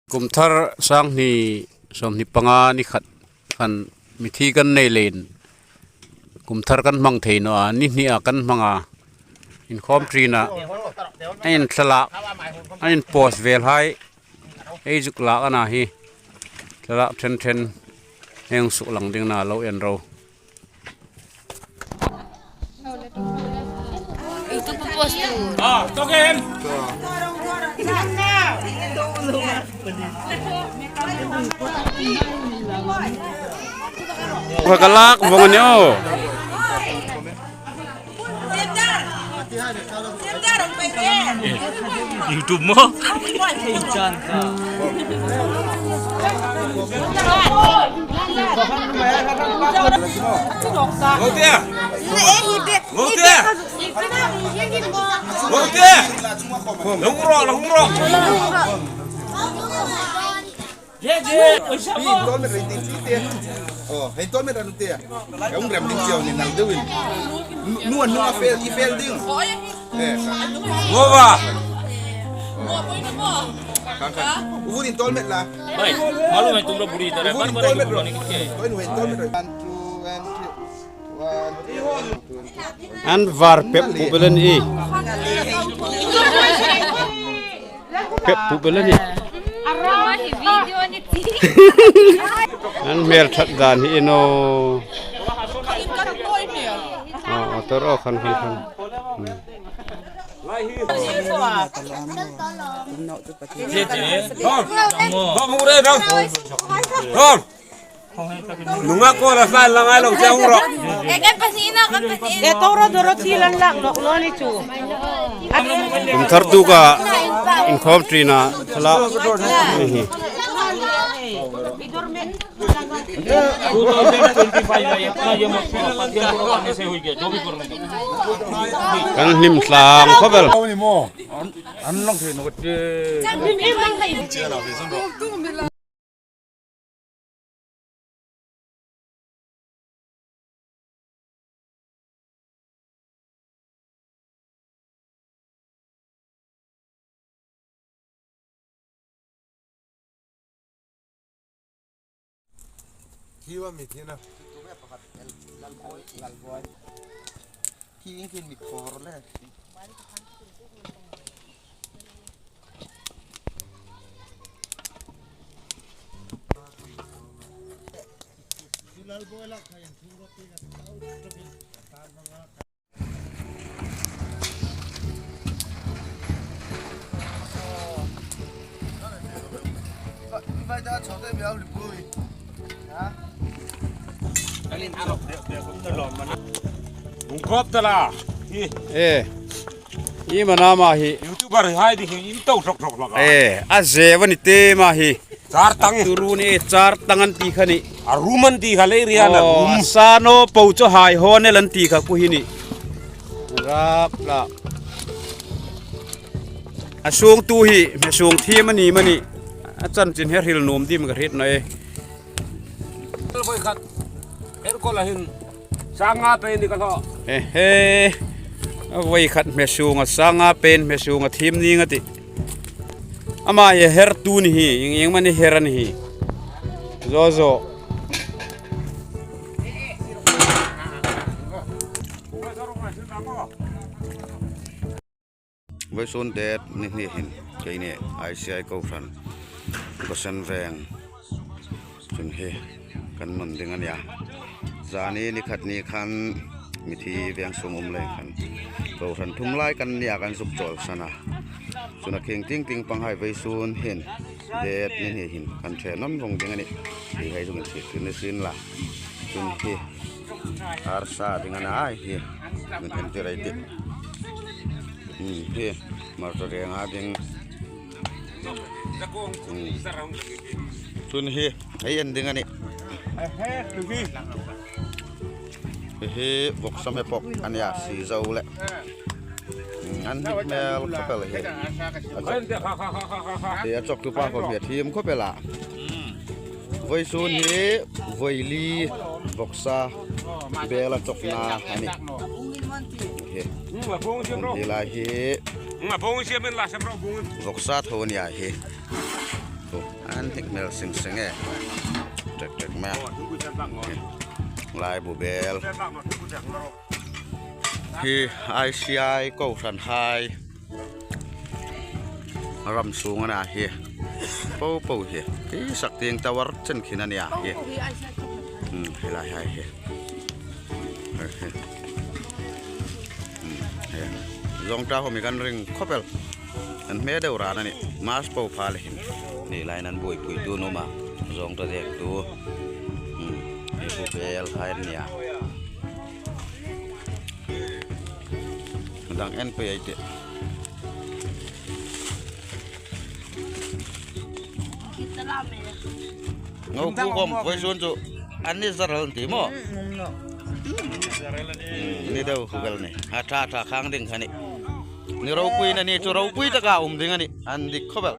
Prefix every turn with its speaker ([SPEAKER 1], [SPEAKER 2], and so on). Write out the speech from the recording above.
[SPEAKER 1] Kum thar sanghnih 25 ni khat khan mithi kan nei lein kum thar kan hmang thei nawh a ni hnih ah kan hmang a inkhawm thin ah a in thlalak a in post vel hai hei zuk lak a na hi thlalak then then heng suk lang ding na lo en ro. Ka lak vawng a ni aw.
[SPEAKER 2] YouTube mo.
[SPEAKER 1] An var pep pu bel ani pep pu bel ani an hmel that dan hi eno aw tor aw khan khan khan
[SPEAKER 2] Nunga ko la sai la ngai lo che hung ro.
[SPEAKER 3] E toro doro chi lan lak nok lo ni chu.
[SPEAKER 1] Kum thar tu ka inkhawm thin a thlalak hi. Kan hlim tlang khawvel. E i mana ma hi
[SPEAKER 2] youtuber hai di hi in to thok thok laka
[SPEAKER 1] e a ze wani te ma hi
[SPEAKER 2] char tang
[SPEAKER 1] turu ni char tang an ti khani
[SPEAKER 2] a ruman ti kha le ria na
[SPEAKER 1] rum sano po cho hai ho ne lan ti kha ku hi ni rap la a sung tu hi me sung thi mani mani a chan chin he ril num dim ka hrit na e
[SPEAKER 2] voi khat her ko la hin sanga pe ni ka tho
[SPEAKER 1] e he voi khat me sunga sanga pen me sunga thim ni nga ti ama ye her tu ni hi ing ing mani heran hi zo zo
[SPEAKER 4] Vawisawn det ni hnih hin keini ICI Kohhran Gosen Veng chun hi kan man ding a nia zani ni khat ni khan mithi veng sum awm leh khan Kohhran thum lai kan nia kan zuk chawl san a chuna khing ting ting panghai veisun hin det ni hnih hin kan thenawm vawng ding a ni tih hei chu min thlir tir ni la chun hi arsa ding a ni hi min entir a tih. Hi hmarcha renga ding chun hi hei en ding a ni hei hi vawksa hme pawk a nia si zo leh an hit hmel khawpel hi a chawk a chawk tu pa pawh hi a thim khawpel ah vawisun hi vawili vawksa bel a chawk na a ni. Ti lai hi vawksa tho a nia hi An hnik hmel sing seng e tek tek mai a lai bu bel hi I_C_I kohhran hai ram chhung a nia hi po po hi hi sakting tower chen khin a nia hi helai hai hi zawngtah ho mi kan ring khawp el an hme deuh ran a ni mask pawh phah leh in hei laiin an buaipui tu an awm a zawngtah dek tu hei pawh bel khai an nia dang en pawh ei teh. Ngau ku kom voi sun chu an ni zaral an ti maw ni deuh vel ni a tha tha khang ding kha ni ni ropui na ni chu ropui taka awm ding a ni an dik khawp el.